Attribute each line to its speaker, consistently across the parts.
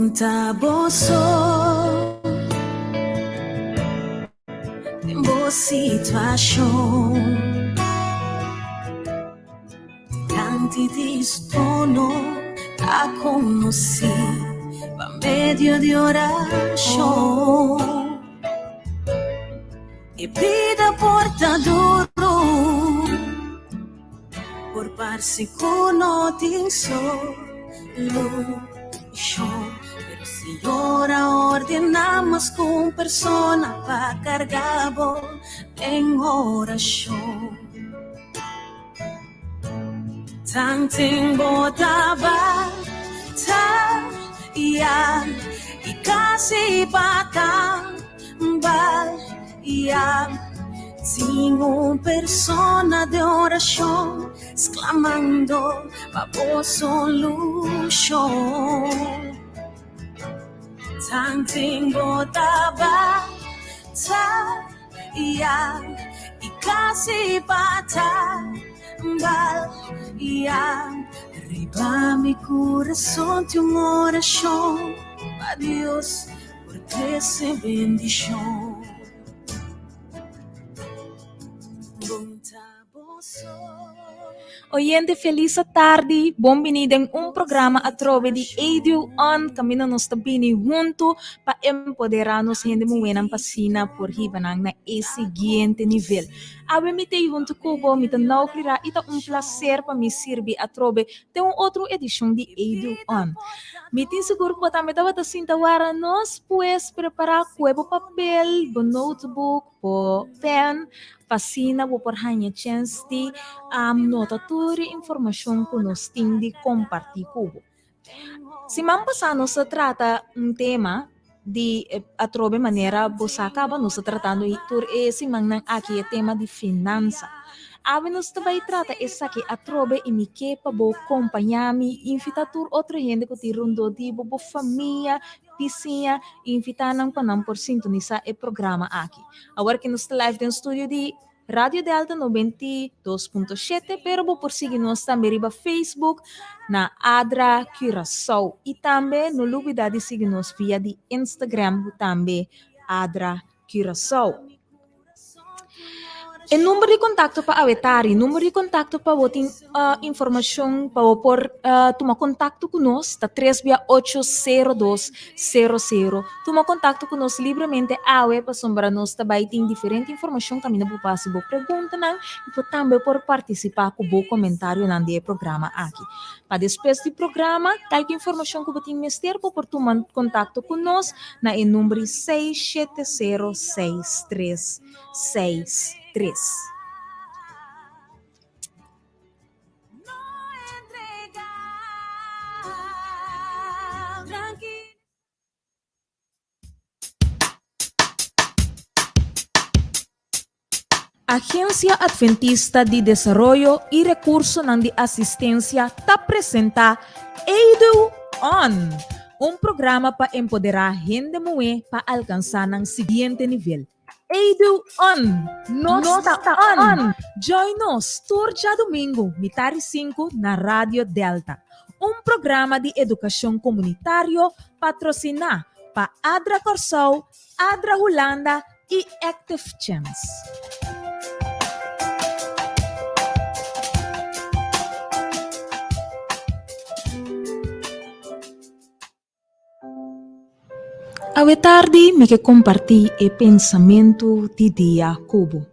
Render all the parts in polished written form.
Speaker 1: Bon ta bo so den bo situashon. Dilanti di su trono ta konosí pa medio di orashon. E bida por ta duru, por parse ku no tin solushon, pero Señor a ordená mas ku un persona pa karga bo den orashon. Tanten bo ta batayá i kasi pa tambaleá, tin un persona den orashon sklamando pa bo solushon. Tanten bo ta batayá. I kasi pa tambaleá. Riba mi kurason tin un orashon pa Dios por trese bendishon. Bon ta boso.
Speaker 2: Oyente felis atardi, bon bini den un programa atrobe di Edu On, kaminda nos ta bini huntu pa empoderá nos hende muhénan pa asina por hiba nan na e siguiente nivel. Awe mi ta ei huntu ku bo, mi ta Nauklira i ta un plaser pa mi sirbi atrobe den un otro edishon di Edu On. Mi tin sigur ku bo tambe tabata sinta wara nos, pues prepará kue bo papel, bo notebook, bo pen, pa asina bo por haña chèns di nota tur e informashon ku nos tin di kompartí ku bo. Siman pasá nos a trata un tema di atrobe manera bo sa kaba nos ta tratando tur e simannan aki e tema di finansa. Awe nos ta bai trata esaki atrobe i mi ke pa bo kompañá mi, invitá tur otro hende ku tin rondó di bo, bo famia, bisiña, invitá nan pa nan por sintonisá e programa aki. Awor ki nos ta live den studio di Radio Delta 92.7, pero bo por sigui nos tambe riba Facebook na Adra Curaçao. I tambe no lubida di sigui nos via di Instagram tambe Adra Curaçao. E number di kontakto pa awe tari, number di kontakto pa bo tin uh, informashon pa bo por uh, tuma kontakto ku nos ta 3 bia 8 0 2 0 0. Tuma kontakto ku nos libremente awe pasobra nos ta bai tin diferente informashon kaminda bo por hasi bo preguntanan i bo tambe por partisipá ku bo komentarionan di e programa aki. Pa despues di programa, kalke informashon ku bo tin mester bo por tuma kontakto ku nos na e number 670 6363. Agencia Adventista di Desaroyo y Recursonan di Asistencia ta presenta Edu On, un programa pa empodera hende muhé pa alcansa nan siguiente nivel. Edu On! Nos ta on! Join nos tur djadumingu mitari sinku na Radio Delta, un programa di edukashon komunitario patrosiná pa Adra Kòrsou, Adra Hulanda i Active Chance. Awe tardi mi ke kompartí e pensamentu di dia ku bo.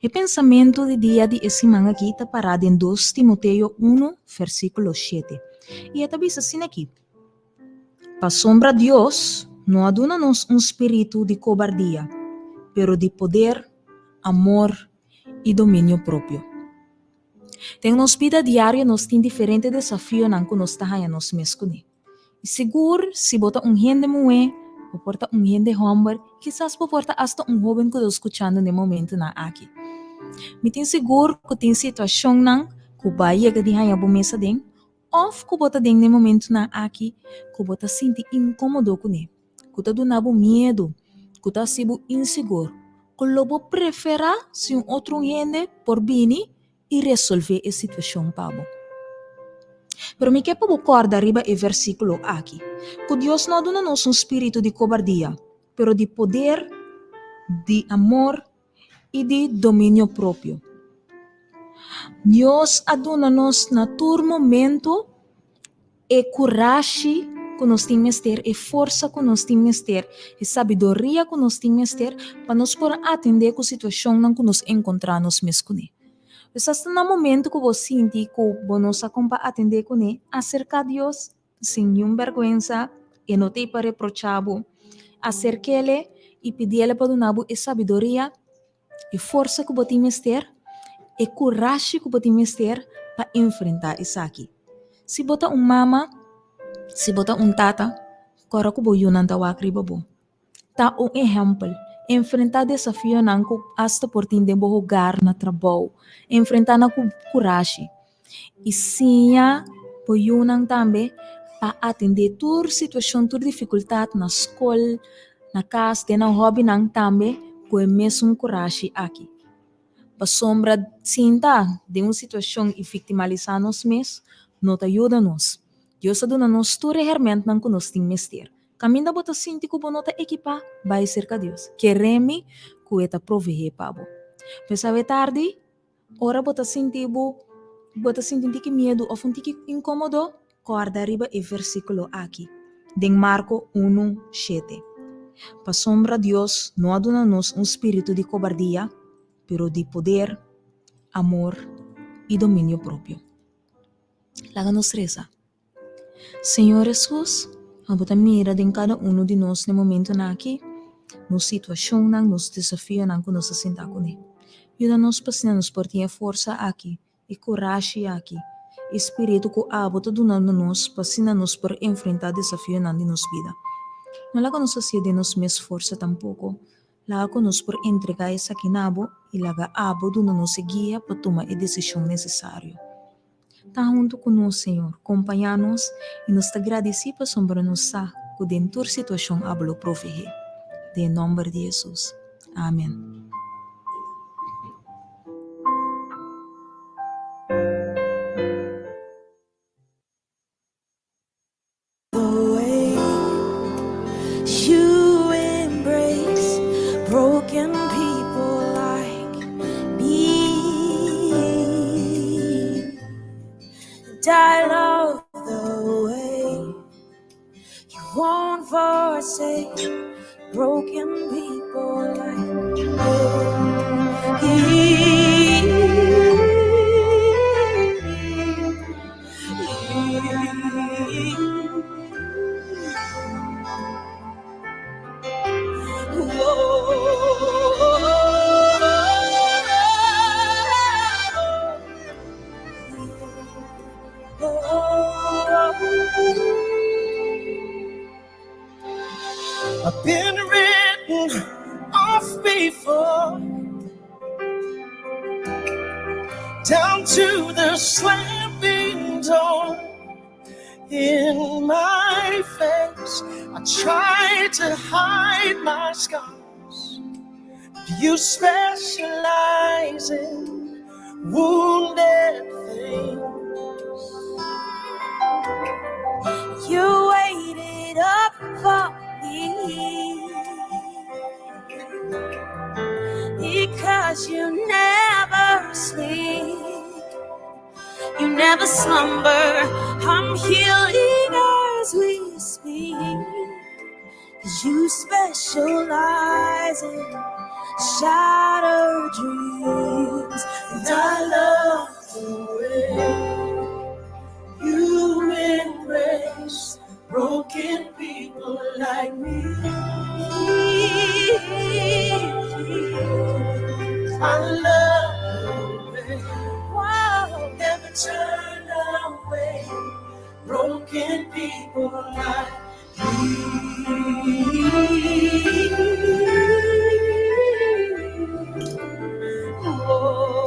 Speaker 2: E pensamentu di dia di e siman akí ta pará den dos Timoteo unu, versíkulo shete, i e ta bisa asina akí, Pasobra Dios no a duna nos un spiritu di kobardia, pero di poder, amor i dominio propio. Den nos bida diario nos tin diferente desafionan ku nos ta haña nos mes kuné. I sigur si bo ta un hende muhé, bo por ta un hende hòmber, kisas bo por ta asta un hóben ku ta skuchando den momentunan aki. Mi tin sigur ku tin situashonnan ku bo a yega di haña bo mes aden òf ku bo ta den den momentunan aki ku bo ta sinti inkómodo kuné, ku ta duna bo miedu, ku ta hasi bo insigur, ku lo bo preferá si un otro hende por bini i resolvé e situashon pa bo. Pero mi ke pa bo kòrda riba e versíkulo aki, ku Dios no a duna nos un spiritu di kobardia, pero di poder, di amor i di dominio propio. Dios a duna nos na tur momento e kurashi ku nos tin mester, e forsa ku nos tin mester, e sabiduria ku nos tin mester pa nos por atendé ku situashonnan ku nos enkontrá nos mes kuné. Pues asta na momento ku bo sinti ku bo no sa kon pa atendé kuné, aserká Dios sin niun bèrgwensa, e no t'ei pa reprochá bo. Aserk'Ele i pidi'Ele pa duna bo e sabiduria, e forsa ku bo tin mester, e kurashi ku bo tin mester pa enfrentá esaki. Si bo ta un mama, si bo ta un tata, kòrda ku bo yunan ta wak riba bo. Ta un ehèmpel. Enfrentá desafionan ku asta por tin den bo hogar, na trabou. Enfrentá nan ku kurashi. I siña bo yunan tambe pa atendé tur situashon, tur difikultat na skol, na kas, den nan hòbinan tambe ku e mesun kurashi aki. Pasobra sinta den un situashon i viktimalisá nos mes no ta yuda nos. Dios a duna nos tur e hèrmèntnan ku nos tin mester. Kaminda bo ta sinti ku bo no ta ekipá, bai serka Dios. Kere mi ku e ta proveé pa bo. Pues awe tardi, ora bo ta sinti bo bo ta sinti un tiki miedu òf un tiki inkómodo, kòrda riba e versíkulo aki den Marko unu, shete, Pasobra Dios no a duna nos un spiritu di kobardia, pero di poder, amor i dominio propio. Laga nos resa. Señor Hesus, abo ta mira den kada unu di nos na e momentonan aki, nos situashonnan, nos desafionan ku nos ta sinta kuné. Yuda nos pa asina nos por tin e forsa aki, e kurashi aki, e spiritu ku abo ta duna na nos pa asina nos por enfrentá desafionan di nos bida. No laga nos hasié den nos mes forsa tampoko, laga ku nos por entregá esaki na abo i laga abo duna nos e guia pa tuma e desishon nesesario. Ta huntu ku nos, Señor, kompañá nos i nos ta gradisí pasobra nos sa ku den tur situashon abo lo proveé. Den e nòmber di Hesus. Amen.
Speaker 3: I've been written off before Down to the slamming door in my face I try to hide my scars You specialize in wounded things
Speaker 1: You waited up for me Because you never sleep You never slumber I'm healing as we speak Cause you specialize in shattered dreams
Speaker 3: And I love the way you embrace broken people like me. I love the way
Speaker 1: Wow.
Speaker 3: never turn away. Broken people like me.
Speaker 1: Whoa.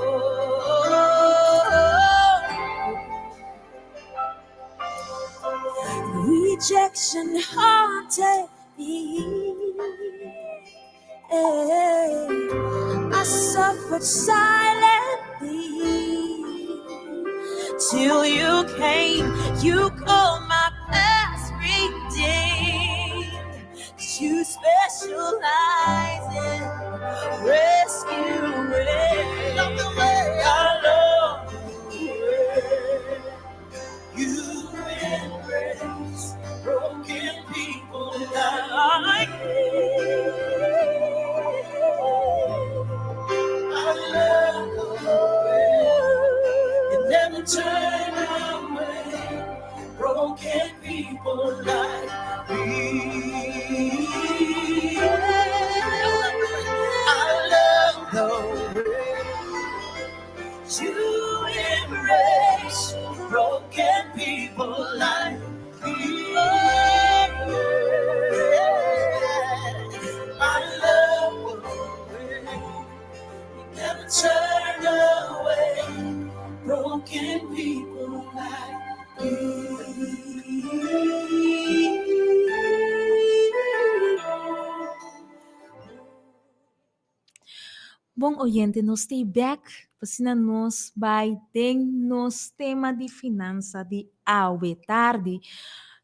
Speaker 1: Rejection haunted me. Hey, I suffered silently till you came. You call my past redeemed. 'Cause you specialize in rescuing. Love the way I love the way you embrace broken people like me. I love the way you never turn away broken people like me. I love the way you embrace broken people like me. I love the way you never turn away broken people like me.
Speaker 2: Bon oyente, nos ta back, asina nos bai den nos tema di finansa di awe tardi.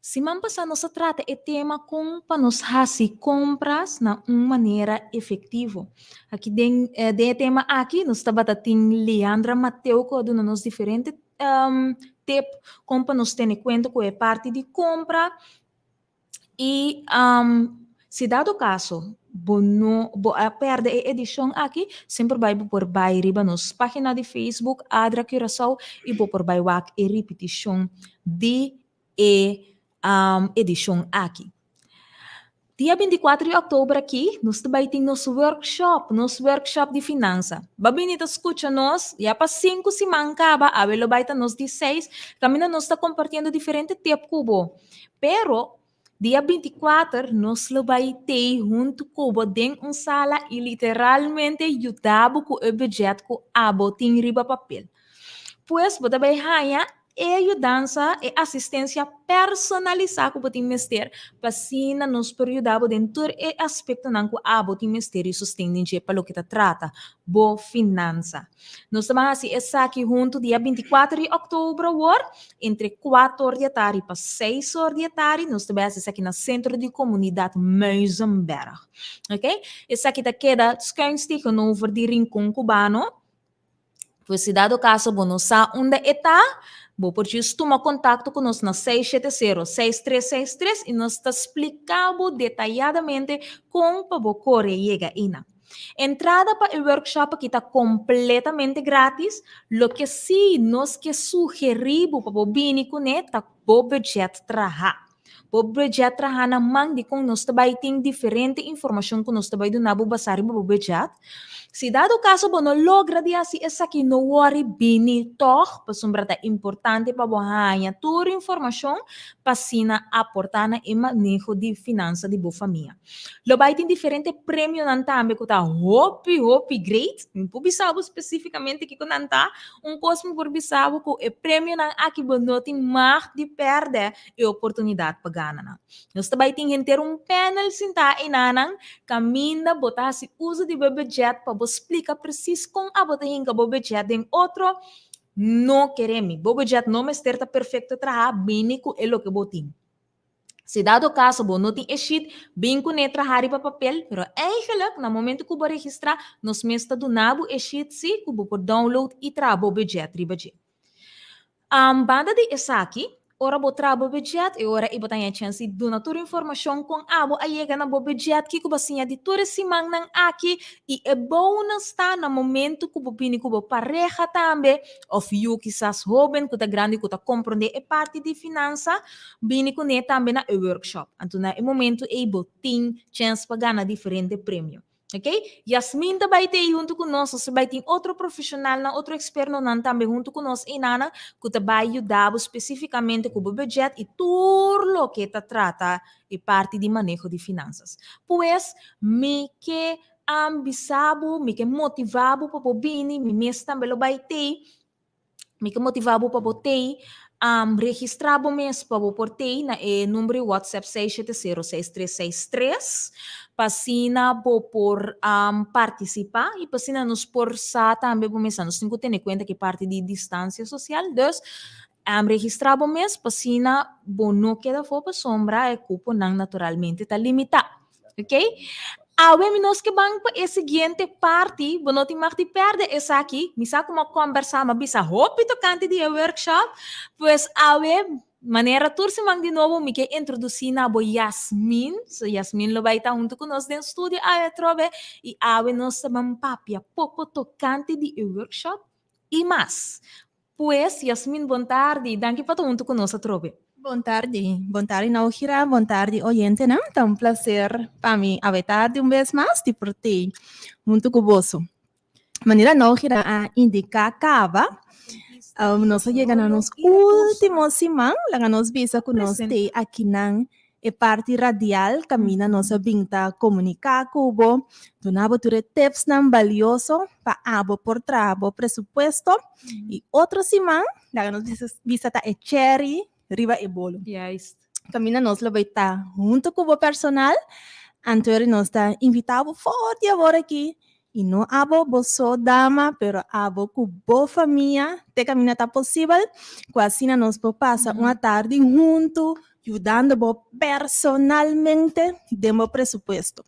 Speaker 2: Siman pasá nos a trata e tema kon pa nos hasi kompras na un manera efektivo. Aki den eh, den e tema aki nos tabata tin Leandra Mateo ku a duna nos diferente tip kon pa nos tene kuenta ku e parti di kompra i si dado kaso bo no bo a pèrdè e edishon aki semper bai bo por bai riba nos página di Facebook Adra Curaçao i bo por bai wak e ripitishon di e edishon aki. Dia 24 di òktober aki nos ta bai tin nos workshop, nos workshop di finansa. Bo bini ta skucha nos ya pa sinku siman kaba, awe lo bai ta nos di seis, kaminda nos ta kompartiendo diferente tep ku bo. Pero dia 24 nos lo bai tei huntu ku bo den un sala i literalmente yuda bo ku e budget ku abo tin riba papel. Pues bo ta bai haña e yudansa, e asistensia personalisá ku bo tin mester pa asina nos por yuda bo den tur e aspektonan ku abo tin mester i sosten den dje pa loke ta trata bo finansa. Nos ta ban hasi esaki huntu dia 24 di òktober awor entre kuater or di atardi pa seis or di atardi. Nos ta bai hasi esaki na Sentro di Komunidat Muizenberg. Ok, esaki ta keda skuins tegenover di Rincon Cubano. Pues si dado caso bo no sa unda e ta, bo por just tuma contacto cu nos na 670 6363 y nos ta splica bo detayadamente con pa bo core yega einan. Entrada pa e workshop aki ta completamente gratis, loke si nos ke sugeri bo pa bo bini cune ta bo budget traha. Bo budget traha na man di kon nos ta bai tin diferente informashon ku nos ta bai duna bo basá riba bo budget. Si dado kaso bo no logra di hasi esaki no wòri bini tòg pasobra ta importante pa bo haña tur informashon pa asina aportá na e maneho di finansa di bo famia. Lo bai tin diferente premionan tambe ku ta hopi hopi great. Mi por bisa bo spesífikamente kiko nan ta. Un kos mi por bisa bo ku e premionan aki bo no tin mag di pèrdè e oportunidat pa gana nan. Nos ta bai tin henter un panel sintá einanan kaminda bo ta hasi uso di bo budget pa bo splika presis kon abo ta hinka bo budget den otro. No kere mi, bo budget no mester ta perfekto traha, bini ku e loke bo tin. Si dado kaso bo no tin e sheet, bin kuné traha riba papel, pero eigenlijk na momento ku bo registrá nos mes ta duna bo e sheet si ku bo por download i traha bo budget riba dje. Banda di esaki, ora bo traha bo budget e ora ei bo ta haña chèns di duna tur informashon kon abo a yega na bo budget, kiko bo a siña di tur e simannan aki i e bonus ta na momento ku bo bini ku bo pareha tambe òf yu kisas hóben ku ta grandi ku ta komprondé e parti di finansa bini kuné tambe na e workshop. Anto na e momento ei bo tin chèns pa gana diferente premio. Ok, Yasmin ta bai t'ei huntu ku nos, nos ta bai tin otro profeshonalnan, otro ekspertonan tambe huntu ku nos einanan ku ta bai yuda bo spesífikamente ku bo budget i tur loke ta trata e parti di maneho di finansas. Pues, mi ke bisa bo, mi ke motivá bo pa bo bini, mi mes tambe lo bai t'ei. Mi ke motivá bo pa bo tei, registrá bo mes pa bo por tei na e number di WhatsApp 6706363 pa asina bo por partisipá i pa asina nos por sa tambe bo mes. Nos tin ku tene kuenta ku e parti di distansia sosial. Dus. Registrá bo mes pa asina bo no keda afó pasobra e kuponan naturalmente ta limitá. Ok? Awe mi nos ke ban pa e siguiente parti, bo no tin mag di pèrdè esaki. Mi sa ku mi a kòmbersá, mi a bisa hopi tokante di e workshop. Pues awe, manera tur siman di nobo, mi ke introdusí na bo Yasmin. So Yasmin lo bai ta huntu ku nos den studio awe atrobe i awe nos ta ban papia poko tokante di e workshop i mas. Pues, Yasmin, bon tardi. Danki pa ta huntu ku nos atrobe.
Speaker 4: Bon tardi. Bon tardi Naujira, bon tardi oyentenan. Ta un placer pa mi awe tardi un bes mas di por tei huntu ku boso. Manera Naujira a indiká kaba, nos a yega na nos último siman, laga nos bisa ku nos tei akinan E parti radial kaminda nos a bin ta komuniká ku bo, duna bo tur e tipsnan balioso pa abo por traha bo presupuesto. I otro siman laga nos bisa ta e cherry riba e bolo.
Speaker 2: Juist.
Speaker 4: Kaminda nos lo bai ta huntu ku bo personal, anto nos ta invitá bo for di awor aki I no abo bo so dama, pero abo ku bo famia te kaminda ta posibel, ku asina nos por pasa un atardi huntu yudando bo personalmente den bo presupuesto.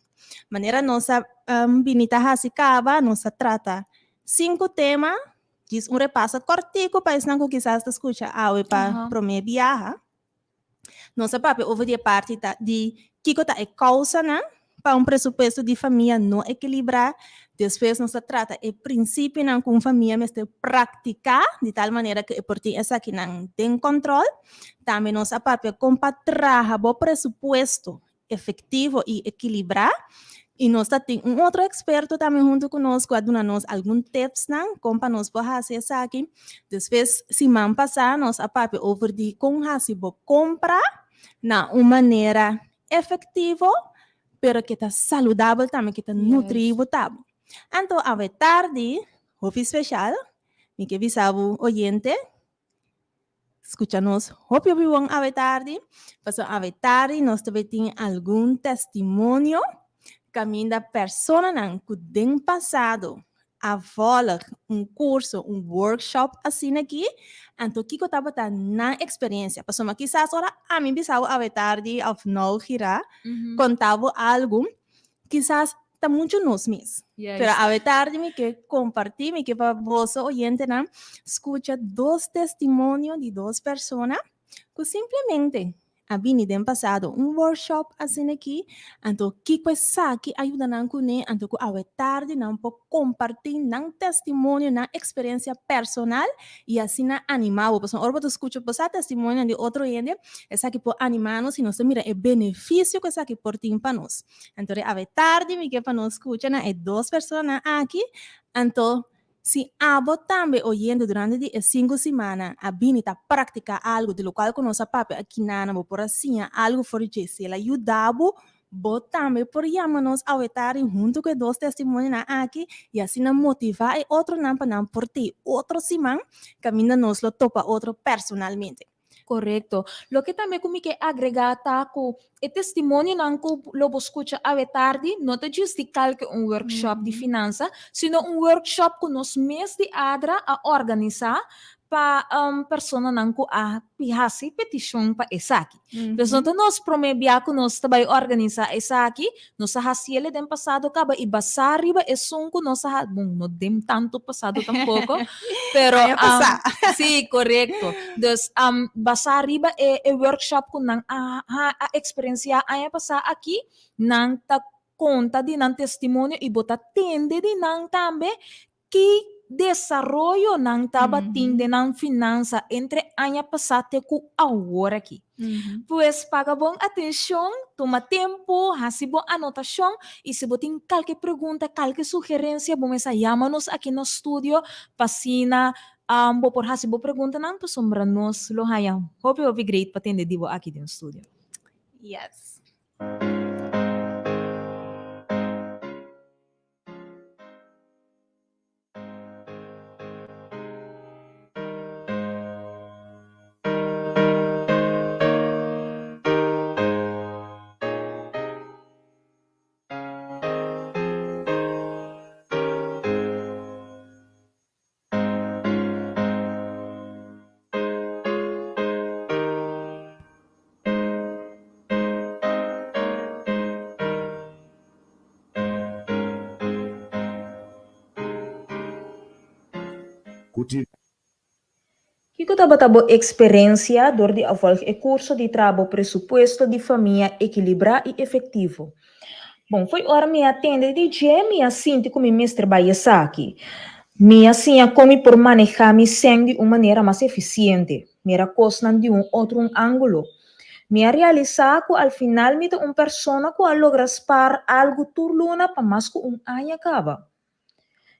Speaker 4: Manera nos a bini ta hasi kaba, nos a trata sinku tema, djis un repaso kòrtiku pa esnan ku kisas ta skucha awe pa promé biaha. Nos a papia over di e parti ta di kiko ta e kousanan pa un presupuesto di famia no ekilibrá. Despues nos a trata e prinsipionan ku un famia mester praktiká di tal manera ku e por tin esakinan den kòntròl. Tambe nos a papia kon pa traha bo presupuesto efektivo i ekilibrá. I nos ta tin un otro eksperto tambe huntu ku nos ku a duna nos algun tipsnan kon pa nos por hasi esaki. Despues siman pasá nos a papia over di kon hasi bo kompra na un manera efektivo pero ke ta saludabel tambe, ke ta nutri bo tabla. Anto awe tardi hopi speshal mi ke bisa bo oyente Skucha nos hopi hopi bon awe tardi, pasobra awe tardi nos ta bay tin algun testimonio kaminda personanan ku den pasado a volg un kurso, un workshop asina aki, anto kiko tabata nan eksperensia. Pasobra kisas ora ami bisa bo awe tardi òf nou gira konta bo algu, kisas ta mucho nos mes. Pero awe tardi mi ke kompartí, mi ke pa boso oyentenan skucha dos testimonio di dos persona ku simplemente a bini den pasado un workshop asina aki, anto kiko esaki a yuda nan kuné, anto ku awe tardi nan por kompartí nan testimonio, nan eksperensia personal i asina animá bo. Pasobra ora bo ta skucha bo sa testimonionan di otro hende, esaki por animá nos i nos ta mira e benefisio ku esaki por tin pa nos. Anto de awe tardi mi ke pa nos skucha na e dos personanan aki. Anto si abo tambe oyente durante di e sinku simannan a bini ta praktiká algu di lokual ku nos a papia akinan, bo por a siña algu for di dje. Si el a yuda bo, bo tambe por yama nos awe tardi huntu ku e dos testimonionan aki i asina motivá e otronan pa nan por tei otro siman kaminda nos lo topa otro personalmente.
Speaker 2: Korekto. Loke tambe ku mi ke agregá ta ku e testimonionan ku lo bo skucha awe tardi no ta djis di kalke un workshop di finansa, sino un workshop ku nos mes di ADRA a organisá pa personanan ku a hasi petishon pa esaki. Pues no ta nos promé bia ku nos ta bai organisá esaki, nos a hasiel den pasado kaba i basá riba esun ku nos a ha, bon, no den tantu pasado tampoko, pero
Speaker 4: Aña pasá.
Speaker 2: sí, korekto. Dus basá riba e e workshop ku nan a ha a eksperensiá aña pasá aki, nan ta konta di nan testimonio i bo ta tende di nan tambe Ki desaroyo nan tabatin den nan finansa entre aña pasá te ku awor aki? Pues paga bon atenshon, tuma tempu, hasi bo anotashon i si bo tin kalke pregunta, kalke sugerensia bo mester yama nos aki na studio pa asina bo por hasi bo preguntanan pasobra nos lo haña hopi hopi great pa tende di bo aki den studio.
Speaker 4: Yes.
Speaker 5: Ku tin.
Speaker 2: Kiko tabata bo eksperensia dor di a volg e kurso di traha bo presupuesto di famia ekilibrá i efektivo? Bon, fo'i ora mi a tende di dje, mi a sinti ku mi mester bai esaki. Mi a siña kon mi por manehá mi sèn di un manera mas efisiente, mira kosnan di un otro un ángulo. Mi a realisá ku al final mi ta un persona ku a logra spar algu tur luna pa mas ku un aña kaba.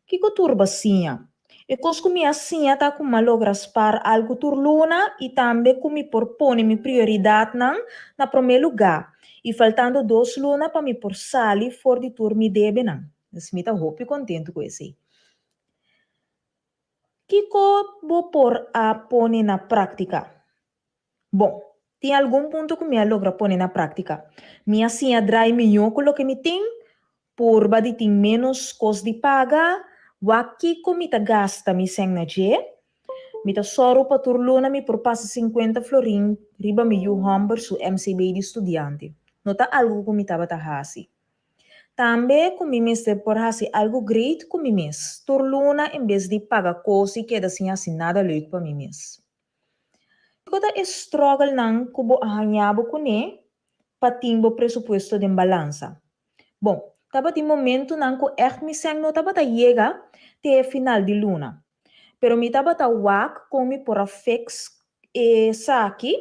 Speaker 2: Kiko tur bo a siña? E kos ku mi a siña ta ku mi a logra spar algu tur luna i tambe ku mi por pone mi prioridatnan na promé lugá i faltando dos luna pa mi por sali for di tur mi debenan. Dus mi ta hopi kontentu ku esei. Kiko bo por a pone na práktika? Bon, tin algun punto ku mi a logra pone na práktika. Mi a siña drai mihó ku loke mi tin, purba di tin ménos kos di paga, wak kiko mi ta gasta mi sèn na dje. Mi ta sòru pa tur luna mi por pasa sinkuenta florin riba mi yu hòmber su MCB di studiante. No ta algu ku mi tabata hasi. Tambe ku mi mester por hasi algu great ku mi mes tur luna en bes di paga kos i keda sin hasi nada leuk pa mi mes. Kiko ta e struggle-nan ku bo a haña bo kuné pa tin bo presupuesto den balansa? Bon, tabatin momentunan ku ègt mi sèn no tabata yega te e final di luna. Pero mi tabata wak kon mi por a fix esaki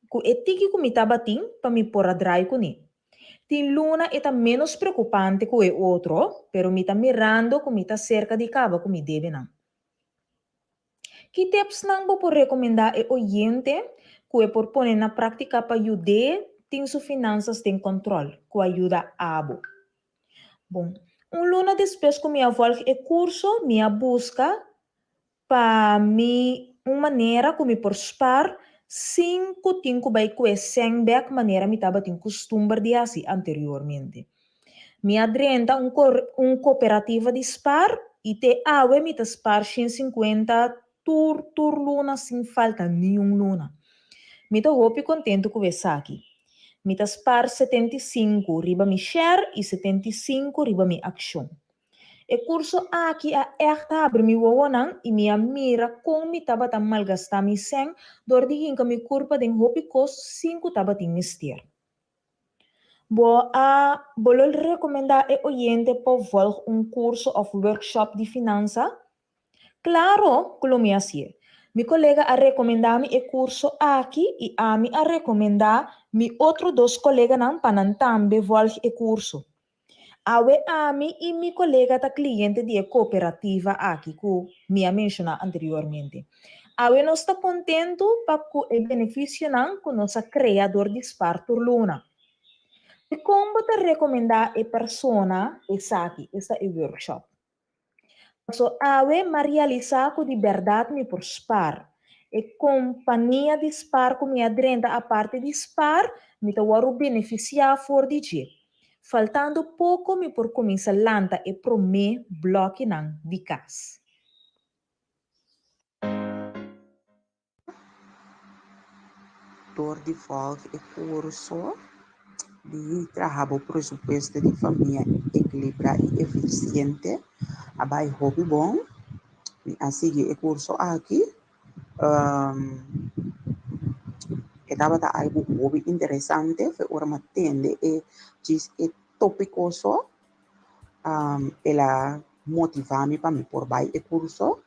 Speaker 2: ku e tiki ku mi tabatin pa mi por a drai kuné. Tin luna e ta ménos preokupante ku e otro, pero mi ta mirando ku mi ta serka di kaba ku mi debenan. Ki tipsnan bo por rekomendá e oyente ku e por pone na práktika pa yud'é tin su finansas den kòntròl ku a yuda abo? Bon, un luna despues ku mi a vòlg e kurso, mi a buska pa mi un manera ku mi por spar sin ku tin ku bai kue sèn bèk manera mi tabatin kustumber di hasi anteriormente. Mi a drenta un un cooperativa di spar y te awe mi ta spar 150 tur tur luna sin falta niun luna. Mi ta hopi contento cu esaki. Mi ta spar 75 riba mi share y 75 riba mi accion. E curso aki a echt habri mi wowonan y mi a mira con mi tabata malgasta mi cen door di hinca mi curpa den hopi cos sin cu tabatin mester. Bo a bo lo rekomendá e oyente pa vòlg un kurso òf workshop di finansa? Klaro ku lo mi hasié. Mi kolega a rekomendá mi e kurso aki i ami a rekomendá mi otro dos koleganan pa nan tambe vòlg e kurso. Awe ami i mi kolega ta kliente di e kooperativa aki ku mi a menshoná anteriormente. Awe nos ta kontentu pa ku e benefisionan ku nos a krea dor di spar tur luna. Dikon bo ta rekomendá e persona esaki, esta e workshop? Paso awe m'a realisá ku di bèrdat mi por spar. E kompania di spar ku mi a drenta aparte di spar, mi ta wòrdu benefisiá for di dje. Faltando poko mi por kuminsá lanta e promé blòkinan di kas.
Speaker 6: Dor di volg e curso di traha bo presupuesto di famia equilibra y eficiente a bay hopi bon. Mi a sigui e curso aki. E tabata algo hopi interesante fe ora mi a tende e djis e topico so. El a motiva mi pa mi por bay e curso.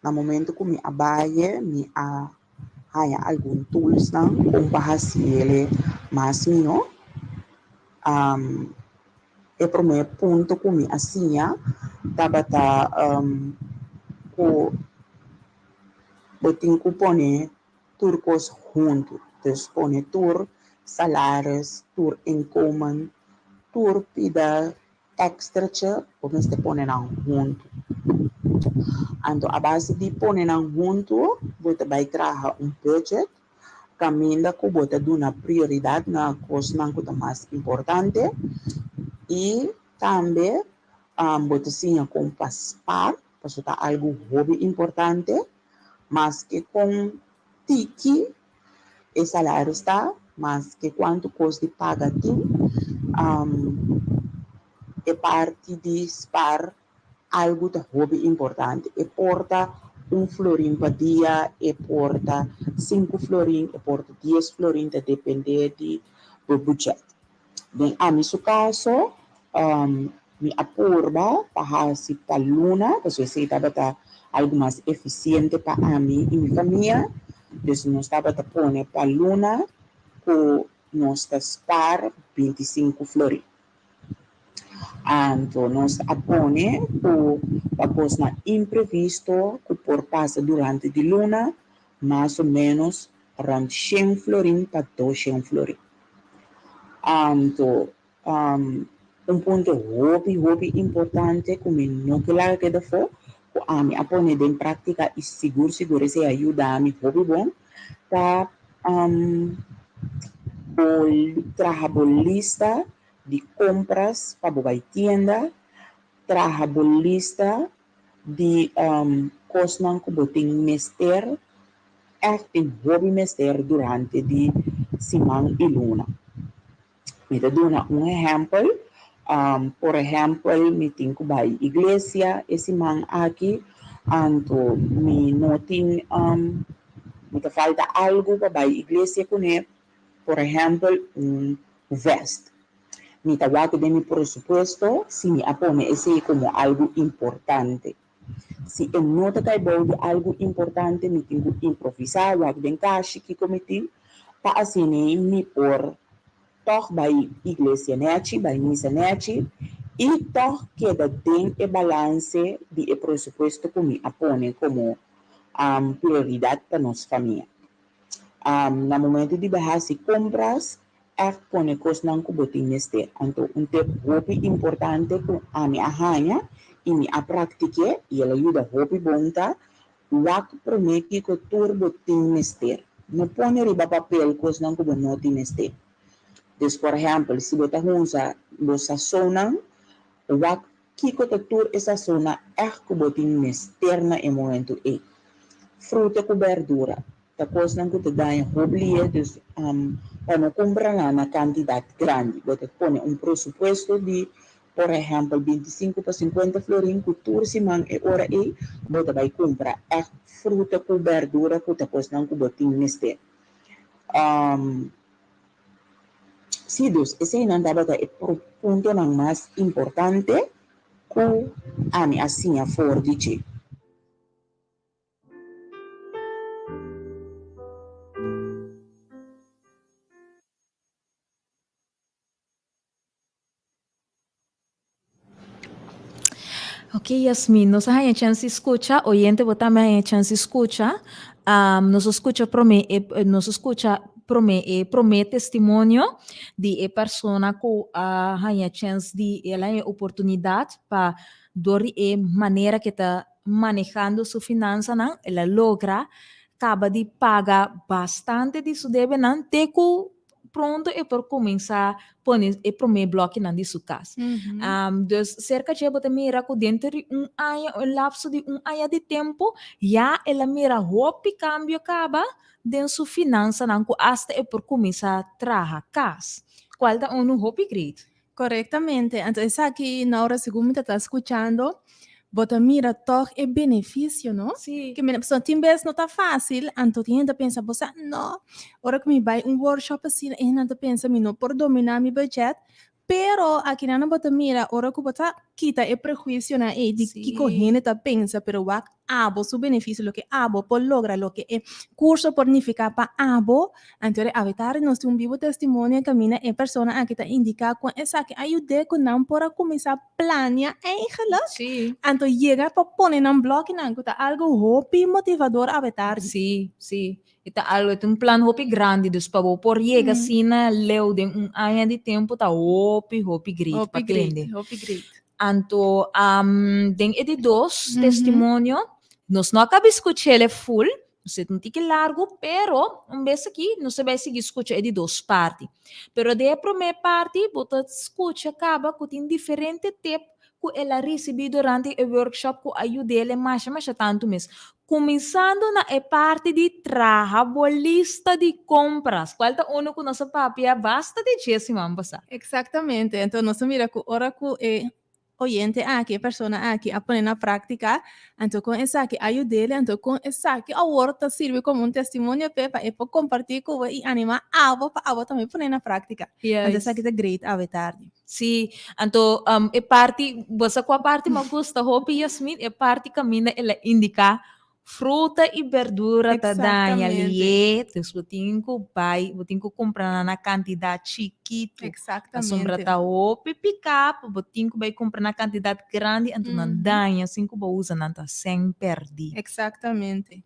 Speaker 6: Na momento ku mi a bai mi a haña algun toolsnan kon pa hasiele mas mihó. E promé punto ku mi a siña tabata ku bo tin ku pone tur kos huntu. Dus pone tur salaris, tur inkomen, tur pida Extrache bo mester pone nan huntu. Anto a base di pone nan huntu bo ta bai traha un budget kaminda ku bo ta duna prioridat na kosnan ku ta mas importante i tambe bo ta siña kon pa spar pasobra ta algu hopi importante maske kon tiki e salaris ta maske kuantu kos di paga tin. E parti di spar algu ta hopi importante. E por ta un florin pa dia, e por ta sinku florin, e por ta dies florin, ta depende di bo budget. Den ami su kaso, mi a purba pa hasi pa luna, pasobra esei tabata algu mas efisiente pa ami i mi famia. Dus nos tabata pone pa luna ku nos ta spar 25 florin. Anto nos a pone ku pa kosnan imprevisto ku por pasa durante di luna, mas o ménos rònt shen florin pa doshen florin. Anto un punto hopi hopi importante ku mi no ke laga keda afó, ku ami a pone den práktika i sigur sigur esei a yuda mi hopi bon, ta bo traha bo lista di kompras pa bo bai tienda, traha bo lista di kosnan ku bo tin mester, ègt tin hopi mester durante di siman i luna. Mi ta duna un ehèmpel, por ehèmpel mi tin ku bai iglesia e siman aki, anto mi no tin, mi ta falta algu pa bai iglesia kuné, por ehèmpel un vèst. Mi ta wak den mi presupuesto si mi a pone esei komo algu importante. Si e no ta kai bou di algu importante mi tin ku improvisá, wak den kashi kiko mi tin, pa asina mi por tòg bai iglesia nèchi, bai misa nèchi i tòg keda den e balanse di e presupuesto ku mi a pone komo prioridat pa nos famia. Na momento di bai hasi kompras, Ègt pone kosnan ku bo tin mester. Anto un tep hopi importante ku ami a haña i mi a praktik'é i el a yuda hopi bon ta, Wak promé kiko tur bo tin mester. No pone riba papel kosnan ku bo no tin mester. Dus por ehèmpel, si bo ta hunsa bo sasonnan, wak kiko ta tur e sasonnan ègt ku bo tin mester na e momentu ei. Fruta ku bèrdura. Ta kosnan ku ta daña hopi lihe, dus pa no kumpra nan na kantidat grandi. Bo ta pone un presupuesto di por ehèmpel 25 pa 50 florin ku tur siman e ora ei bo ta bai kumpra ègt fruta ku bèrdura ku ta kosnan ku bo tin mester. Sí, dus eseinan tabata e puntonan mas importante ku ami a siña for di dje.
Speaker 2: Ok, Yasmin, nos a haña chance di scucha, oyente bo tambe a haña chance di scucha. Nos a scucha prome e, nos a scucha prome e prome testimonio di e persona cu a haña chance di, el a haña oportunidad pa dor di e manera ke ta manehando su finansanan, el a logra kaba di paga bastante di su debenan te ku pronto e por kuminsá pone e promé blòkinan di su kas. Dus serka dje bo ta mira ku denter di un aña, un lapso di un aña di tempu, ya el a mira hopi kambio kaba den su finansanan ku asta e por kuminsá traha kas, kual ta unu hopi great.
Speaker 4: Korektamente. Anto esaki Naura segun mi ta ta skuchando, bo ta mira tòg e benefisio, no?
Speaker 2: Sí.
Speaker 4: Ke mira, pasobra tin bes no ta fásil, anto tin hende ta pensa, bo sa, no, ora ku mi bai un workshop asina, e hendenan ta pensa mi no por dominá mi budget, pero akinan bo ta mira ora ku bo ta kita e prehuisionan ei di kiko hende ta pensa, pero wak abo su benefisio, loke abo por logra, loke e kurso por nifiká pa abo, anto e awe nos tin un bibu testimonio kaminda e persona aki ta indiká kon esaki a yud'é ku nan por a kuminsá plania eigenlijk, anto yega pa pone nan blòkinan ku ta algu hopi motivador awe tardi.
Speaker 2: Sí, sí. E ta algu, e ta un plan hopi grandi, dus pa bo por yega asina leu den un aña di tempu ta hopi, hopi great pa tende.
Speaker 4: Hopi great.
Speaker 2: Anto den e di dos testimonio, nos no a kabi skuch'el e full, nos e ta un tiki largu, pero un bes aki nos ta bai sigui skucha e di dos parti. Pero den e promé parti bo ta skucha kaba ku tin diferente tep ku el a risibí durante e workshop ku a yud'el e masha masha tantu mes. Kuminsando na e parti di traha bo lista di kompras, kual ta unu ku nos a papia basta di dje siman pasá.
Speaker 4: Eksaktamente. Enton nos a mira ku ora ku e. oyente aki, e persona aki a pone na práktika, anto kon esaki a yud'é, anto kon esaki awor ta sirbi komo un testimonio p'e pa e por kompartí ku bo i animá abo pa abo tambe pone na práktika. Anto esaki ta great awe tardi.
Speaker 2: Sí, anto e parti, bo sa kua parti mi a gusta hopi, Yasmin? E parti kaminda el a indiká Fruta i berdura ta daña lié, dus bo tin ku bai, bo tin ku kumpra nan na kantidat chikitu. Pasobra ta hopi piká pa bo tin ku bai kumpra na kantidat grandi anto nan daña sin ku bo usa nan ta sèn pèrdí.
Speaker 4: Eksaktamente.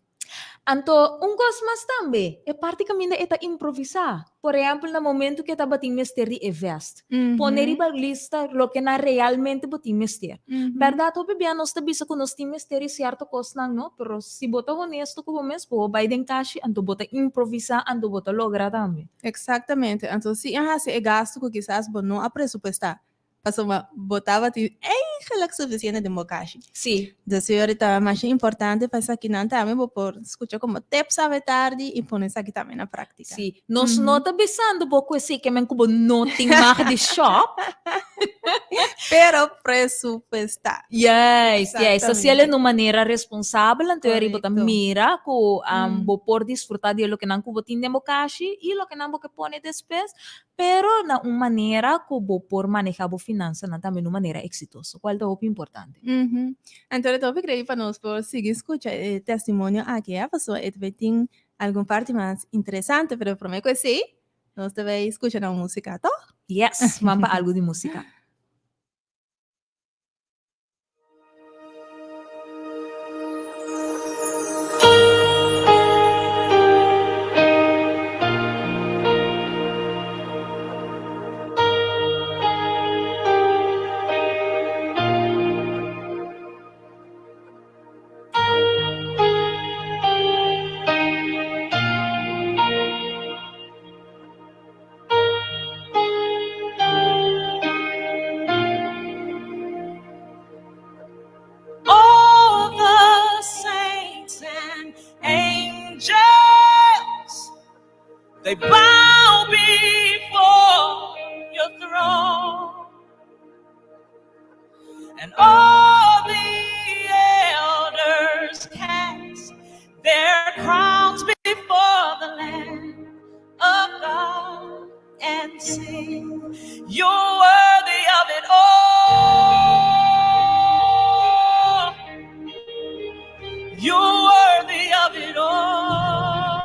Speaker 2: Anto un kos mas tambe, e parti kaminda e ta improvisá. Por ehèmpel na momentu ku e tabatin mester di e vèst. Pone riba lista loke nan realmente bo tin mester. Bèrdat hopi bia nos ta bisa ku nos tin mester di sierto kosnan no, pero si bo ta honesto ku bo mes bo bai den kashi anto bo ta improvisá anto bo ta logra tambe.
Speaker 4: Eksaktamente, anto si a hasi e gastu ku kisas bo no a presupuestá Pasobra bo tabatin eigenlijk sufisiente den bo kashi.
Speaker 2: Sí.
Speaker 4: Dus yori ta masha importante pa esakinan tambe bo por skucha komo tips awe tardi i pone esaki tambe na práktika.
Speaker 2: Sí. Nos no ta bisando bo ku esei ke men ku bo no tin mag di shop.
Speaker 4: Pero presupuestá.
Speaker 2: Juist, juist. Hasiel en un manera responsabel, anto yori bo ta mira ku bo por disfrutá di e lokenan ku bo tin den bo kashi i lokenan bo ke pone despues. Pero na un manera ku bo por manehá bo finansanan tambe na un manera eksitoso, kual ta hopi importante.
Speaker 4: Anto e ta hopi grei pa nos por sigui skucha e testimonio aki, ya, pasobra e ta bay tin algun parti mas interesante, pero promé ku esei nos ta bay skucha na un músika, tòg?
Speaker 2: Yes, ban pa algu di músika.
Speaker 3: All the saints and angels, they bow before your throne. And all the elders cast their crowns before the Lamb of God and sing, You're worthy of it all. You're worthy of it all.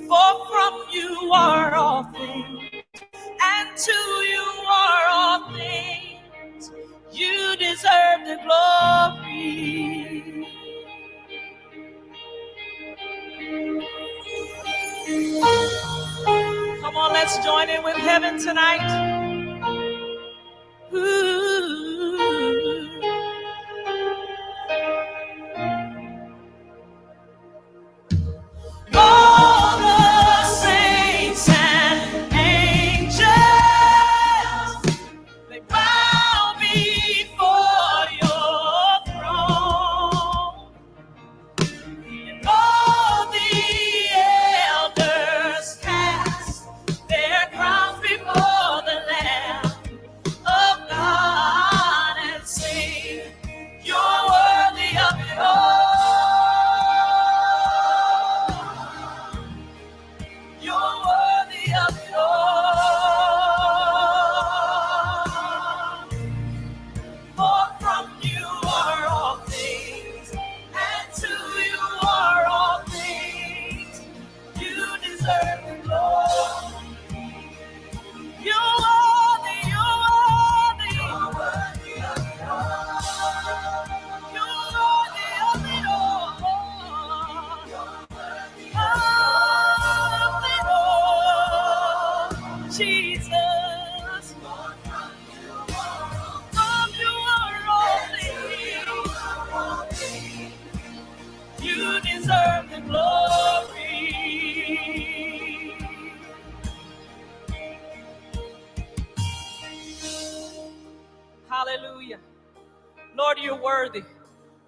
Speaker 3: For from you are all things, and to you are all things. You deserve the glory. Come on, let's join in with heaven tonight. Ooh. All the saints and angels, they bow before your throne. And all the elders cast their crowns before the Lamb of God and sing, You're worthy of it all. You're worthy of it all. For from you are all things, and to you are all things. You deserve the glory. You are the, you are the, you're worthy of it all. You're worthy of it all. You're worthy of it all. Jesus. From you are all things. You deserve the glory. Hallelujah. Lord, you're worthy.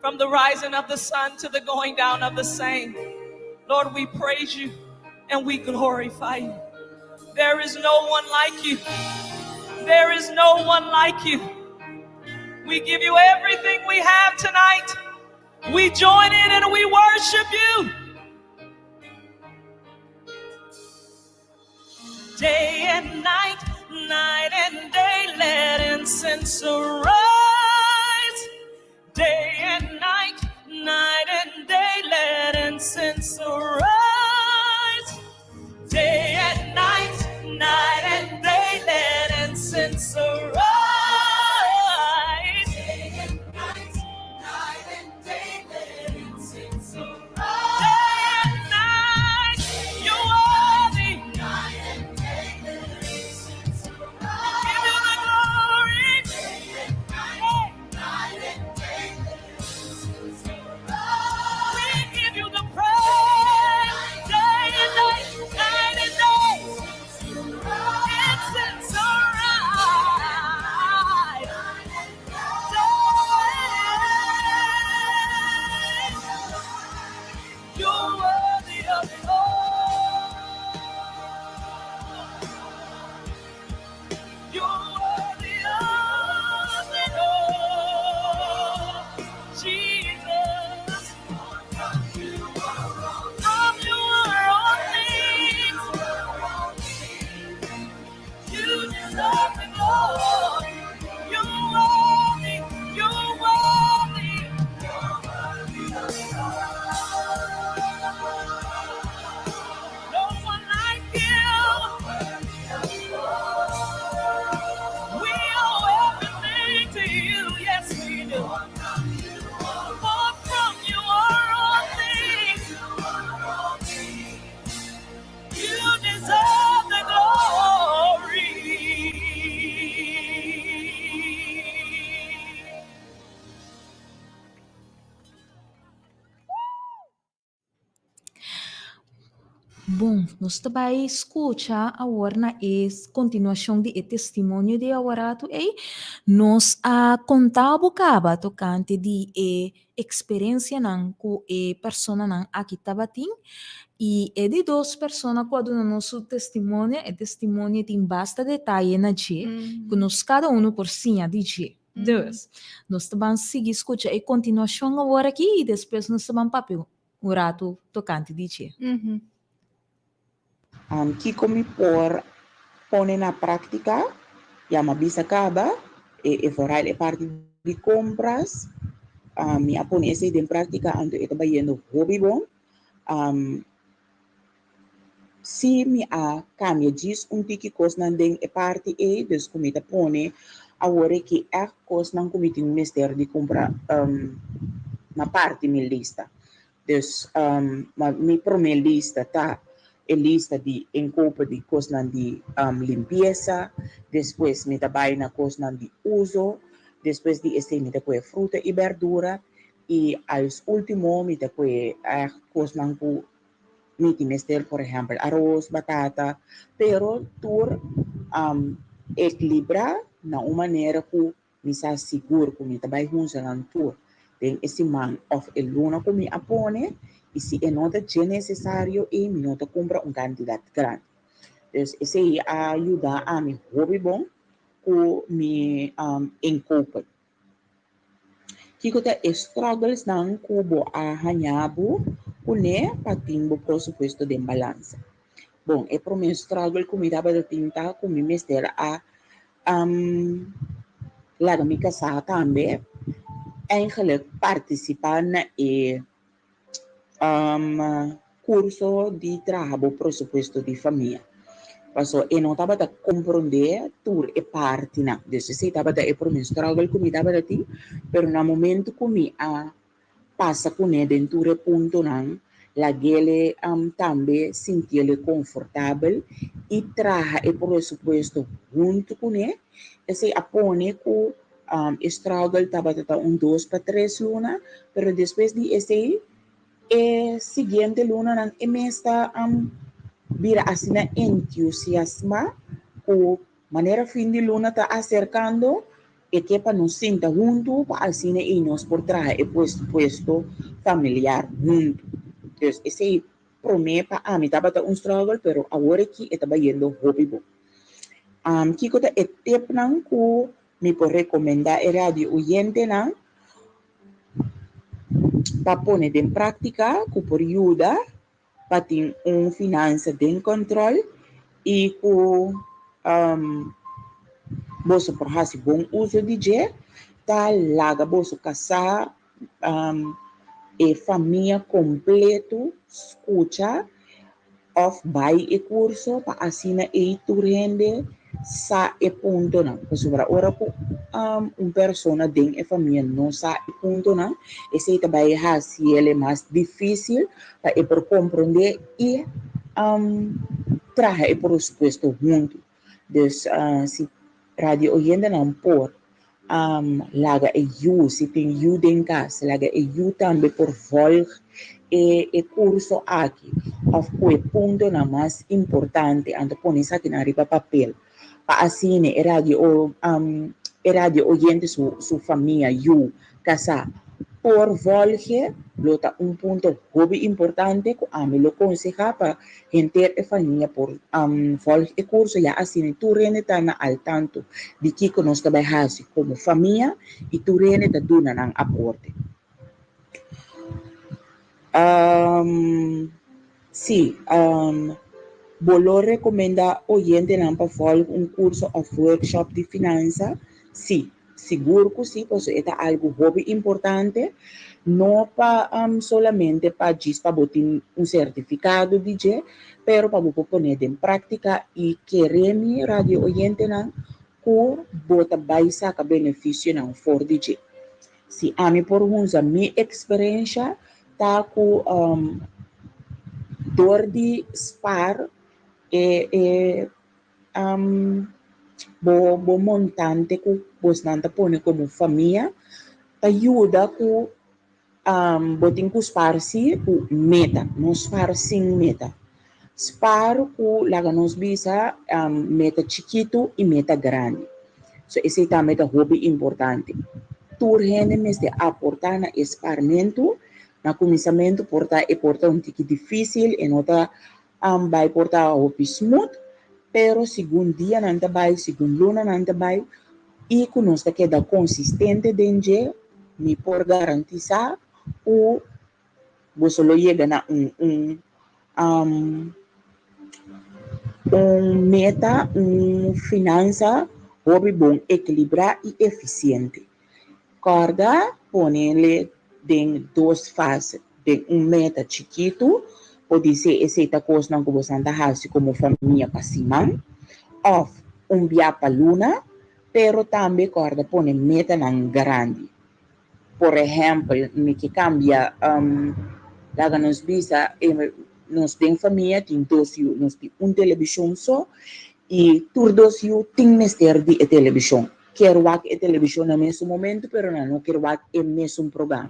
Speaker 3: From the rising of the sun to the going down of the same. Lord, we praise you and we glorify you. There is no one like you. There is no one like you. We give you everything we have tonight. We join in and we worship you. Day and night, night and day, let incense arise. Day and night, night and day, let incense arise. Day and night, night and day, let incense arise. Day and night, night and day, let incense arise. Day and night, you're worthy. Night and day, let incense arise. Give you the glory. Day and night, night and day, let incense arise. We give you the praise. Day and night, night and day. Incense arise. Day. You're worthy of it all. You're worthy of it all. Jesus. From you are all things. You deserve the glory. You're worthy. You're worthy. You're worthy of it all. No one like you. We owe everything to you. Yes, we do. For from you are all things. You deserve the glory.
Speaker 2: Bon, nos ta bai skucha awor na e kontinuashon di e testimonio di aworatu ei. Nos a konta bo kaba tokante di e eksperensianan ku e personanan aki tabatin. I e di dos persona ku a duna nos su testimonio, e testimonio tin basta detaye na dje, ku nos kada unu por siña di dje. Dus, nos ta ban sigui skucha e kontinuashon awor aki i despues nos ta ban papia un ratu tokante di dje.
Speaker 6: Kiko mi por pone na práktika? Ya mi a bisa kaba, e vooral e parti di kompras, mi a pone esei den práktika anto e ta bayendo hopi bon. Sí mi a kambia djis un tiki kosnan den e parti ei, dus ku mi ta pone awor aki ègt kosnan ku mi tin mester di kumpra na parti mi lista. Dus mi promé lista ta e lista di inkopo di kosnan di limpiesa, despues mi ta bai na kosnan di uso, despues di esei mi ta kohe fruta i bèrdura i als último mi ta kohe ègt kosnan ku mi tin mester, por ehèmpel aros, batata, pero tur ekilibrá na un manera ku Mi sa sigur ku mi ta bai hunsa nan tur den e siman òf e luna ku mi a pone, i si e no ta dje nesesario ei mi no ta kumpra un kantidat grandi. Dus esei a yuda ami hopi bon ku mi inkopen. Kiko ta e strugglesnan ku bo a haña bo kuné pa tin bo presupuesto den balansa? Bon, e promé struggle ku mi tabata tin ta ku mi mester a Laga mi kasá tambe eigenlijk partisipá na e kurso di traha bo presupuesto di famia. Paso e no tabata komprondé tur e partinan. Dus esei tabata e promé struggle ku mi tabata tin, pero na momento ku mi a pasa kuné den tur e puntonan, lag'ele tambe sintiele konfortabel i traha e presupuesto huntu kuné. Esei a pone ku e struggle tabata ta un dos pa tres luna, pero despues di esei e siguiente lunanan e mes ta bira asina entusiasmá ku manera fin di luna ta aserkando E ke pa nos sinta huntu pa asina ei nos por traha e puesto familiar huntu. Dus esei prome pa ami tabata un struggle pero awor aki e ta bayendo hopi bon. Kiko ta e tepnan ku mi por rekomendá e radio oyentenan pa pone den práktika ku por yuda pa tin un finansa den kòntròl i ku boso por hasi bon uso di dje? Ta laga boso kasá e famia kompleto skucha òf bai e kurso pa asina ei tur hende sa e puntonan. Pasobra ora ku un persona den e famia no sa e puntonan, esei ta bai hasi el e mas difísil pa e por komprondé i traha e presupuesto huntu. Dus si radio oyentenan por laga e yu, si tin yu den kas, laga e yu tambe por volg e e kurso aki òf ku e puntonan mas importante anto pone esakinan riba papel pa asina e radio e radio oyente su su famia, yu, kasá por volge lo ta un punto hopi importante ku ami lo konsehá pa henter e famia por volg e kurso ya asina tur hende ta na al tanto di kiko nos ta bai hasi komo famia i tur hende ta duna nan aporte. Sí, bo lo rekomendá oyentenan pa volg un kurso òf workshop di finansa? Sí, sigur ku sí, pasobra e ta algu hopi importante, no pa solamente pa djis pa bo tin un sertifikado di dje, pero pa bo por pone den práktika i kere mi radio oyentenan ku bo ta bai saka benefisionan for di dje. Si ami por hunza mi eksperensha ta ku dor di spar e e bo bo montante ku bosnan ta pone komo famia ta yuda ku bo tin ku spar si ku meta, no spar sin meta. Spar ku laga nos bisa meta chikitu i meta grandi. So esei tambe ta hopi importante. Tur hende mester aportá na e sparmentu. Na kuminsamentu por ta e por ta un tiki difísil, e no ta bai por ta hopi smooth, pero segun dianan ta bai, segun lunanan ta bai i ku nos ta keda konsistente den dje, mi por garantisá ku boso lo yega na un un un meta, un finansa hopi bon ekilibrá i efisiente. Kòrda ponele den dos fase, den un meta chikitu, podisé esei ta kosnan ku bosan ta hasi komo famia pa siman òf un bia pa luna, pero tambe kòrda pone metanan grandi. Por ehèmpel, mi ke kambia, laga nos bisa, nos den famia tin dos yu, nos tin un telebishon so i tur dos yu tin mester di e telebishon. Kier wak e telebishon na mesun momentu pero nan no kier wak e mesun programa.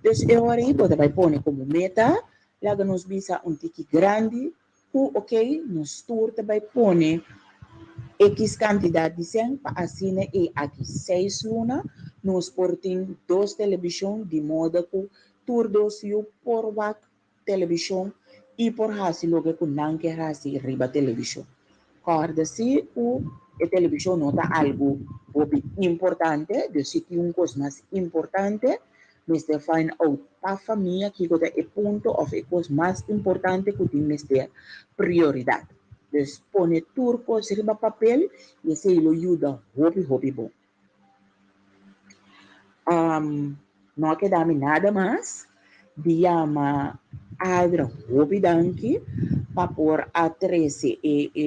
Speaker 6: Dus e ora ei bo ta bai pone komo meta, laga nos bisa un tiki grandi ku ok nos tur ta bai pone ekis kantidat di sèn pa asina e aki seis luna nos por tin dos telebishon di moda ku tur dos yu por wak telebishon i por hasi loke ku nan ke hasi riba telebishon. Kòrda si ku e telebishon no ta algu hopi importante, dus si tin un kos mas importante Mester find out pa famia kiko ta e punto of e kos mas importante ku tin mester prioridat. Dus pone tur kos riba papel i esei lo yuda hopi hopi bon. No a keda mi nada mas di yama Adra hopi danki pa por a trese e e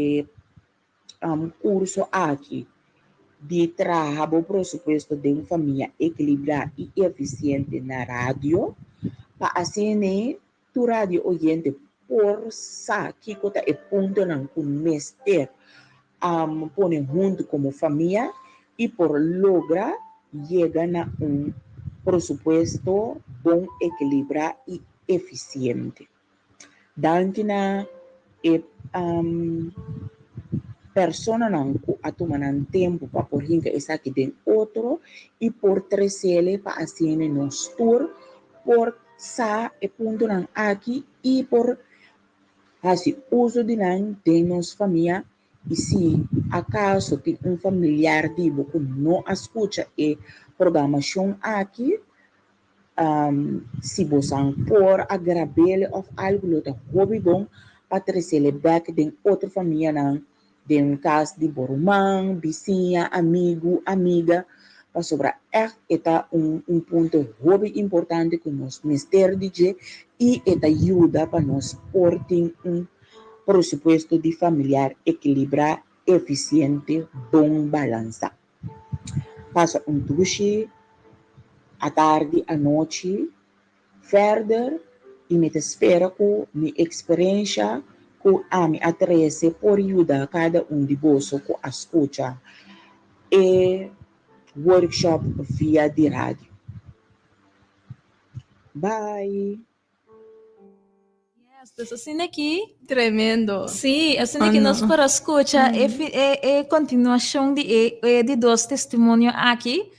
Speaker 6: kurso aki di traha bo presupuesto den famia ekilibrá i efisiente na radio, pa asina tur radio oyente por sa kiko ta e puntonan ku mester pone huntu komo famia i por logra yega na un presupuesto bon ekilibrá i efisiente. Danki na e personanan ku a tuma nan tempu pa por hinka esaki den otro i por tresele pa asina nos tur por sa e puntonan aki i por hasi uso di nan den nos famia. I si akaso tin un familiar di bo ku no a skucha e programashon aki, si bosan por a grab'el òf algu lo ta hopi bon pa tres'el bèk den otro famianan, den kas di bo ruman, bisiña, amigu, amiga, pasobra ègt e ta un un punto hopi importante ku nos mester di dje i e ta yuda pa nos por tin un Presupuesto di familiar ekilibrá, efisiente, bon balansá. Pasa un dushi atardi, anochi, verder i mi ta spera ku mi eksperensha ku ami a trese por yuda kada un di boso ku a skucha e workshop via di radio. Bye!
Speaker 2: Yes, dus asina aki.
Speaker 4: Tremendo.
Speaker 2: Sí, asina aki nos por a scucha e, e, e continuacion di e, e di dos testimonio aki.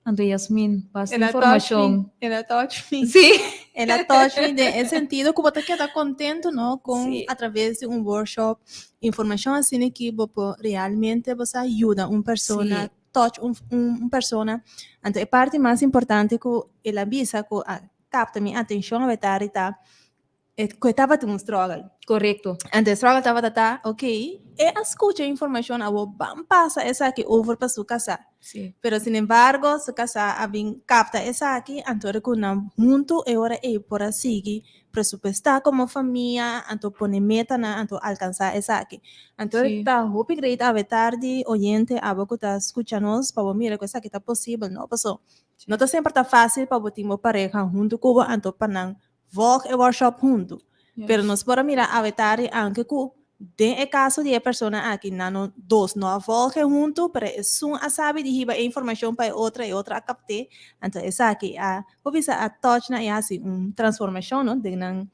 Speaker 2: Anto Yasmin, basta
Speaker 4: El a touch
Speaker 2: informacion.
Speaker 4: me. El a touch me.
Speaker 2: Sí.
Speaker 4: El a touch me den e sentido ku bo ta keda contento, no? Con a traves di un workshop, informacion asina aki bo por realmente bo sa yuda un persona, touch un, un persona. Anto e parti mas importante ku el a bisa ku a kapta mi atenshon awe tardi ta e ku e tabatin un struggle.
Speaker 2: Korekto.
Speaker 4: Anto e struggle tabata ta, ok, e a skucha e informashon awo ban pasa esaki over pa su kasá.
Speaker 2: Sí.
Speaker 4: Pero sin embargo su kasá a bin kapta esaki, anto ora ku nan huntu e ora ei por a sigui presupuestá komo famia, anto pone metanan, anto alkansá esaki. Anto ta hopi great awe tardi oyente abo ku ta skucha nos pa bo mira ku esaki ta posibel, no? Paso No ta semper ta fácil pa bo tin bo pareha huntu ku bo anto pa nan volg e workshop huntu. Pero nos por a mira awe tardi aunke ku den e kaso di e persona aki nan no dos no a volg e huntu pero esun a sabi di hiba e informashon pa e otro e otro a kapt'é anto esaki a por bisa a touch nan i a hasi un transformashon no den nan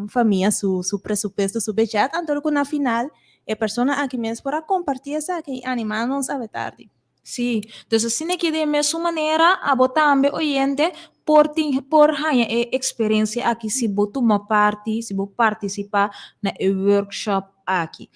Speaker 4: famia su su presupuesto su budget anto ku na final e persona aki mes por a kompartí esaki i animá nos awe tardi.
Speaker 2: Sí, dus asina ki den mesun manera abo tambe oyente por tin por haña e eksperensia aki si bo tuma parti, si bo partisipá na e workshop aki.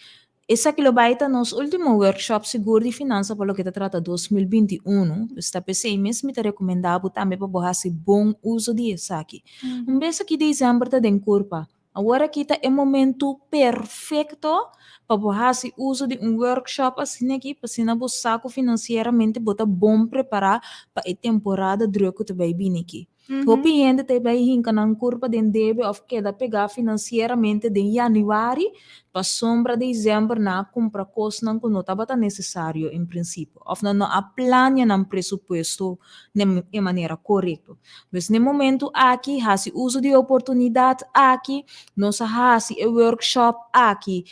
Speaker 2: Esaki lo bai ta nos último workshop sigur di finansa pa loke ta trata 2021, dus ta p'esei mes mi ta rekomendá bo tambe pa bo hasi bon uso di esaki. Un bes aki desèmber ta den kurpa, Awor aki ta e momentu perfekto pa bo hasi uso di un workshop asina aki pa asina bo sa ku finansieramente bo ta bon prepará pa e temporada druk ku ta bai bini aki. Hopi hende ta bai hinka nan kurpa den debe òf keda pegá finansieramente den yanüari pasobra desèmber nan a kumpra kosnan ku no tabata nesesario en prinsipio òf nan no a plania nan presupuesto na e manera korekto. Pues n'e momento aki hasi uso di e oportunidat aki, nos a hasi e workshop aki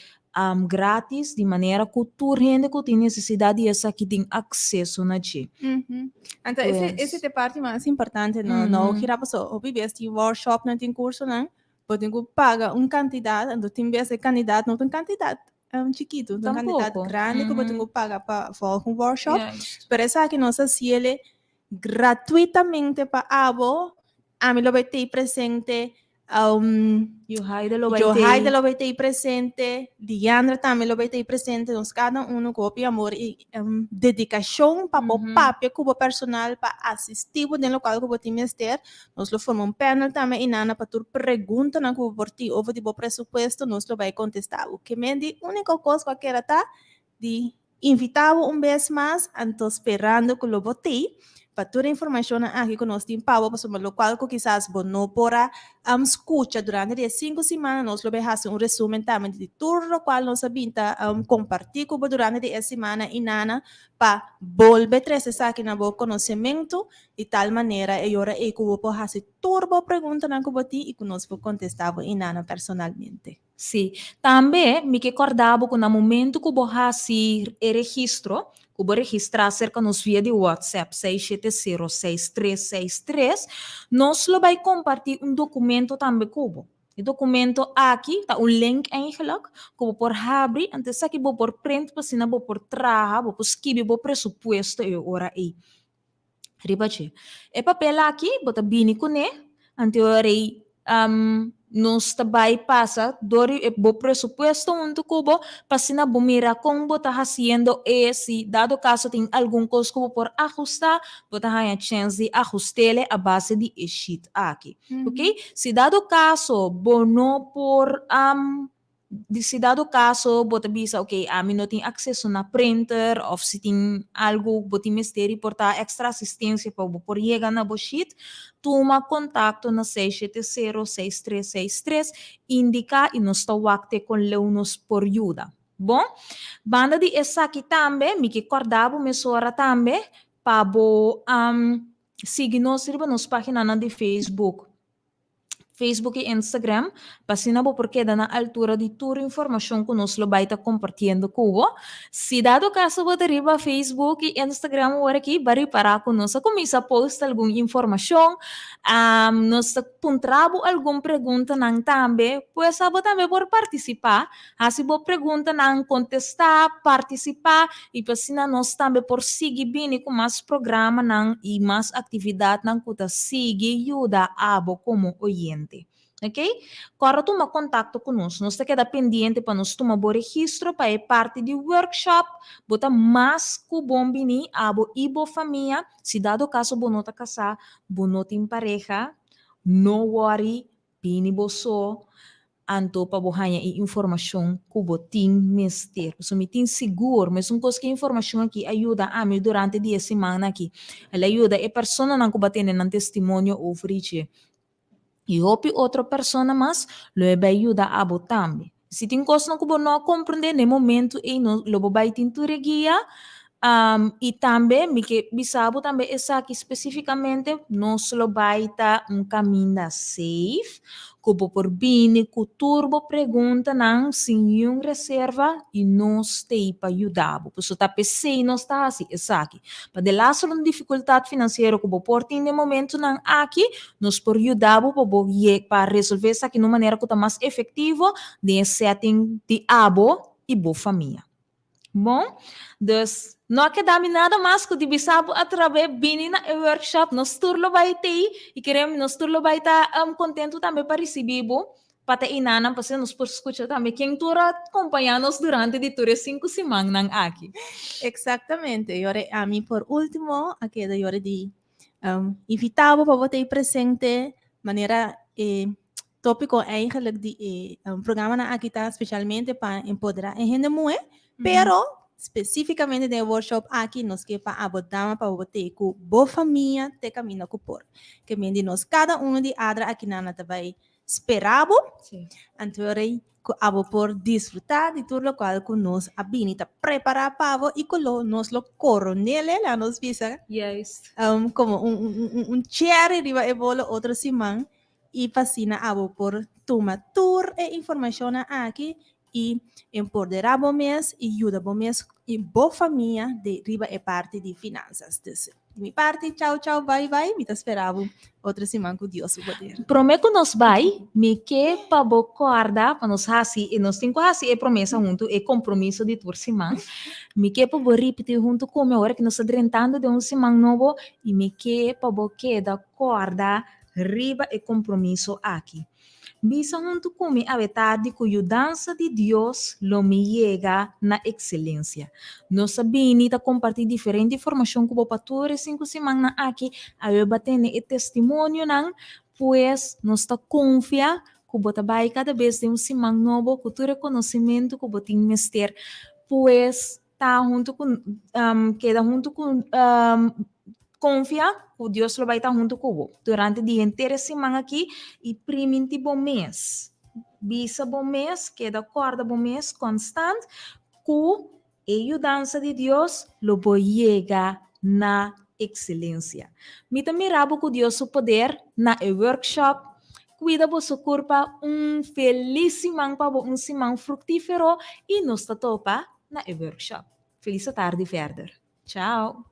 Speaker 2: gratis di manera ku tur hende ku tin nesesidat di esaki tin akseso na dje.
Speaker 4: Anto ese ese ta e parti mas importante no, no gira paso hopi bes tin workshopnan tin kursonan bo tin ku paga un kantidat anto tin bes e kantidat no ta un kantidat chikitu ta un kantidat grandi ku bo tin ku paga pa volg un workshop pero esaki nos a hasiel Gratuitamente pa abo, ami lo bai tei presente, um,
Speaker 2: Johaida lo bai tei.
Speaker 4: Johaida lo bai tei presente, Diandra tambe lo bai tei presente, nos kada uno ku hopi amor i um, dedikashon pa bo papia ku bo personal pa asistí bo den lokual ku bo tin mester. Nos lo forma un panel tambe inana pa tur preguntanan ku bo por tin over di bo presupuesto, nos lo bai kontestá bo. Ke men di úniko kos ku a keda ta di Invitá bo un bes mas, anto sperando ku lo bo tei pa tur e informashonnan aki ku nos tin pa bo, pasobra lokual ku kisas bo no por a skucha durante di e sinku simana, nos lo bai hasi un resumen tambe di tur lokual nos a bin ta kompartí ku bo durante di e simana i nana pa bolbe trese esaki na bo konosementu di tal manera e ora ei ku bo por hasi tur bo preguntanan ku bo tin i ku nos por kontestá bo i nana personalmente.
Speaker 2: Sí. Tambe mi ke kòrda bo ku na momentu ku bo hasi e registro, ku bo registrá serka nos via di WhatsApp 6706363, nos lo bai kompartí un dokumento tambe ku bo. E dokumento aki ta un link eigenlijk ku bo por habri, anto esaki bo por print pa asina bo por traha, bo por skibi bo presupuesto e ora ei. Riba dje. E papel aki bo ta bini kuné, anto e ora ei. Nos ta bai pasa dor di e bo presupuesto huntu ku bo pa asina bo mira kon bo ta hasiendo e si dado kaso tin algun kos ku bo por ahustá bo ta haña chèns di ahust'ele a base di e sheet aki. Ok, si dado kaso bo no por Di si dado caso bo ta bisa ok ami no tin acceso na printer of si tin algo bo tin mester y por ta extra asistencia pa bo por yega na bo sheet, tuma contacto na 670 6363, indica y nos ta wak te con leu nos por yuda. Bon, banda di esaki tambe mi ke corda bo mesora tambe pa bo sigui nos riba nos paginanan di Facebook. Facebook i Instagram, pa asina bo por keda na altura di tur informashon ku nos lo bai ta kompartiendo ku bo. Si dado kaso bo ta riba Facebook i Instagram awor aki, ba ripará ku nos a kuminsá post algun informashon, nos ta puntra bo algun preguntanan tambe, pues abo tambe por partisipá, hasi bo preguntanan, kontestá, partisipá i pa asina nos tambe por sigui bini ku mas programanan i mas aktividatnan ku ta sigui yuda abo komo oyente. Ok? Kòrda tuma kontakto ku nos. Nos ta keda pendiente pa nos tuma bo registro pa e parti di workshop. Bo ta mas ku bon bini, abo i bo famia. Si dado kaso bo no ta kasá, bo no tin pareha, no wòri, bini bo so. Anto pa bo haña e informashon ku bo tin mester. Pasobra mi tin sigur mesun kos ku e informashon aki a yuda ami durante di e simannan aki. El a yuda e personanan ku bo a tene nan testimonio over di dje. I hopi otro persona mas lo e bai yuda abo tambe. Si tin kosnan ku bo no a komprendé na e momentu ei no lo bo bai tin tur e guia. I tambe mi ke bisa bo tambe esaki spesífikamente nos lo bai ta un kaminda safe ku bo por bini ku tur bo preguntanan sin niun reserva i nos t'ei pa yuda bo. Pasobra ta p'esei nos ta hasi esaki. Pa delaster un difikultat finansiero ku bo por tin den momentunan aki, nos por yuda bo pa bo ye pa resolve esaki na un manera ku ta mas efektivo den e setting di abo i bo famia. Bon, dus no a keda mi nada mas ku di bisa bo atrabe bini na e workshop, nos tur lo bai tei i kerem nos tur lo bai ta kontentu tambe pa risibí bo pa ta einanan pasobra nos por skucha tambe ken tur a kompañá nos durante di tur e sinku simannan aki.
Speaker 4: Eksaktamente, yore ami por último a keda yore di invitá bo pa bo ta ei presente manera e Tópiko eigenlijk di e programanan aki ta spesialmente pa empoderá e hende muhé, pero spesífikamente den e workshop aki nos ke pa abo dama pa bo te ku bo famia te kaminda ku por. Ke men di nos kada uno di Adra akinan ta bai spera bo, anto rei ku abo por disfrutá di tur lokual ku nos a bini ta prepará pa bo i ku lo nos lo koronele, laga nos bisa, komo un cherry riba e bolo otro siman. I pa asina abo por tuma tur e informashonnan aki i empoderá bo mes i yuda bo mes i bo famia de riba e parti di finansas. Dus di mi parti chau chau bai bai mi ta spera bo otro siman ku Dios su poder.
Speaker 2: Promé ku nos bai, mi ke pa bo kòrda pa nos hasi i nos tin ku hasi e promesa huntu, e kompromiso di tur siman. Mi ke pa bo ripití huntu ku mi ora ku nos ta drentando den un siman nobo i mi ke pa bo keda kòrda Riba e kompromiso aki. Bisa huntu ku mi awe tardi ku yudansa di Dios lo mi yega na ekselensia. Nos a bini ta kompartí diferente informashon ku bo pa tur e sinku simannan aki. Awe bo a tene e testimonionan, pues nos ta konfia ku bo ta bai kada bes den un siman nobo ku tur e konosementu ku bo tin mester. Pues ta huntu ku keda huntu ku konfia ku Dios lo bai ta huntu ku bo durante di henter e siman aki i priminti bo mes, bisa bo mes, keda kòrda bo mes konstant ku e yudansa di Dios lo bo yega na ekselensia. Mi ta mira bo ku Dios su poder na e workshop. Kuida boso kurpa, un felis siman pa bo, un siman fruktífero i nos ta topa na e workshop. Felis atardi verder. Ciao.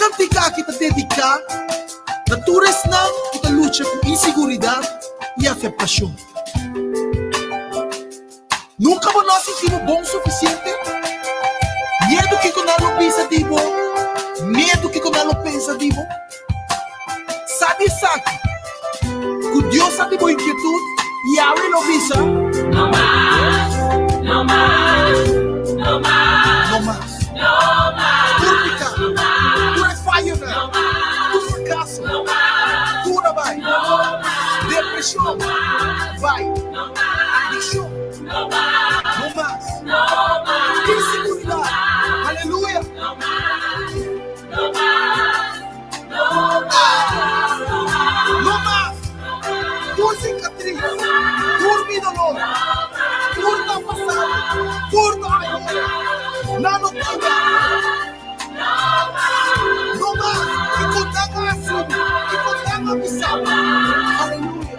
Speaker 5: kantika aki ta dediká na tur esnan ku ta lucha ku insiguridat i aseptashon. Nunka bo no a sinti bo bon sufisiente? Miedu kiko nan lo bisa di bo? Miedu kiko nan lo pensa di bo? Sa di esaki, ku Dios sa di bo inkietut i awe lo bisa,
Speaker 3: No mas, no mas, no mas,
Speaker 5: No mas.
Speaker 3: no mas,
Speaker 5: Tur piká,
Speaker 3: no mas,
Speaker 5: tur e fayonan,
Speaker 3: no mas,
Speaker 5: tur frakaso,
Speaker 3: no mas,
Speaker 5: tur a bai.
Speaker 3: no mas,
Speaker 5: Depreshon, bai.
Speaker 3: no mas,
Speaker 5: Adikshon,
Speaker 3: no mas,
Speaker 5: no mas.
Speaker 3: no mas,
Speaker 5: Inseguridat, aleluya.
Speaker 3: no mas, no mas, no mas, no mas,
Speaker 5: No mas. Tur sikatris, tur mi dolor, tur ta pasado, tur ta ayera. Nan no keda. No mas. Kiko nan a hasi, kiko nan a bisa. Aleluya.